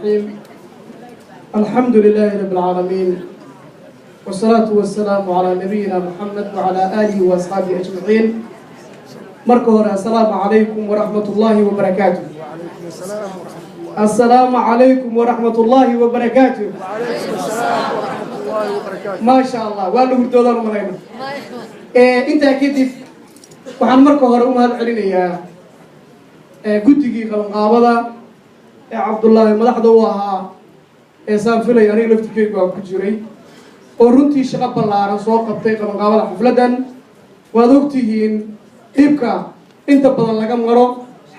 الرحيم. الحمد لله رب العالمين، والصلاة والسلام على نبينا محمد وعلى آله وأصحابه أجمعين. Marka hore, السلام عليكم ورحمة الله وبركاته. السلام عليكم ورحمة الله وبركاته. ما شاء الله, waa la hurdoodaan umalayna. Intaa kadib, waxaan marka hore u mahad celinayaa guddigii qabanqaabada ee Cabdullaahi madaxda u ahaa, ee saan filay aniga laftirkeygu aan ku jiray, oo runtii shaqo ballaaran soo qabtay qabanqaabada xafladdan. Waad ogtihiin dhibka inta badan laga maro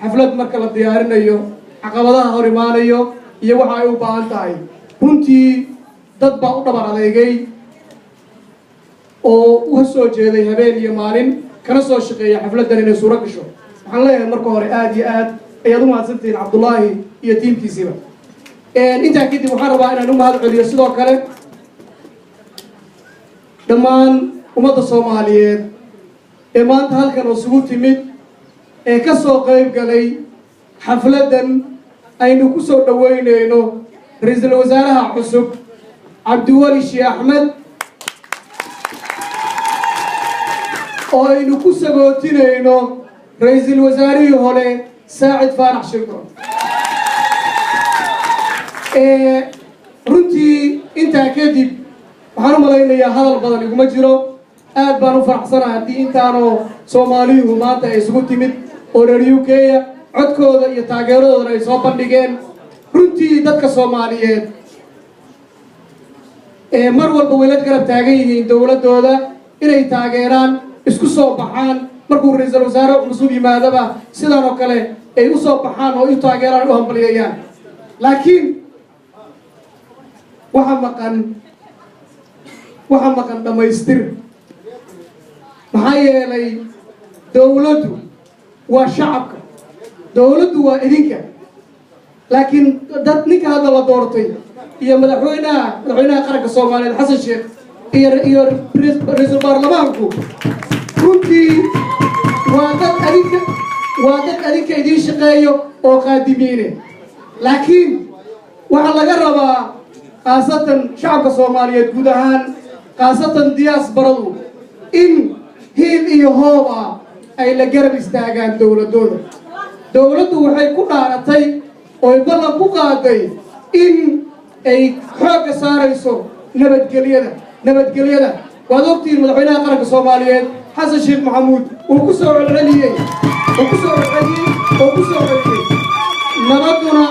xaflad marka la diyaarinayo, caqabadaha hor imaanayo iyo waxa ay u baahan tahay. Runtii dad baa u dhabar adeegay oo u soo jeeday habeen iyo maalin, kana soo shaqeeya xafladdan inay suuro gasho. Waxaan leeyahay, marka hore aada iyo aad ayaad u mahadsantihiin, Cabdullaahi iyo tiimkiisiiba. Intaa kadib, waxaan rabaa inaan u mahad celiyo sidoo kale dhammaan ummadda Soomaaliyeed ee maanta halkan isugu timid, ee ka soo qayb galay xafladdan aynu ku soo dhoweynayno ra-iisul wasaaraha cusub, Cabdiweli Sheekh Axmed, oo aynu ku sagootinayno ra-iisul wasaarihii hore, Saacid Faarax Shirdoon. Runtii intaa kadib, waxaan u malaynayaa hadal badan iguma jiro. Aad baan u faraxsanahay haddii intaanoo Soomaaliyuhu maanta ay isugu timid oo reer UK-ya, codkooda iyo taageeradoodana ay soo bandhigeen. Runtii dadka Soomaaliyeed ee mar walba way la garab taagan yihiin dowladdooda inay taageeraan, isku soo baxaan markuu ra-iisul wasaare cusub yimaadaba, sidaan oo kale ay u soo baxaan oo u taageeraan, u hambalyeeyaan. Laakiin waxa maqan dhammaystir. Maxaa yeelay, dowladdu waa shacabka, dowladdu waa idinka. Laakiin dad ninka hadda la doortay iyo madaxweynaha qaranka Soomaaliyeed, Xasan Sheekh, iyo ra-iisul baarlamaanku, runtii waa dad adinka idiin shaqeeyo oo qaadimiine. Laakiin waxaa laga rabaa, khaasatan shacabka Soomaaliyeed guud ahaan, khaasatan diasporadu, in hiil iyo hoob ah ay la garab istaagaan dowladdooda. Dowladdu waxay ku dhaaratay oy ballan ku qaaday in ay xoogga saarayso nabadgelyada. Nabadgelyada waad ogtihiin, madaxweynaha qaranka Soomaaliyeed, Xasan Sheekh Maxamuud, uu ku soo celceliyey, uu ku soo celceliyey oo ku soo celiyey nabadduna.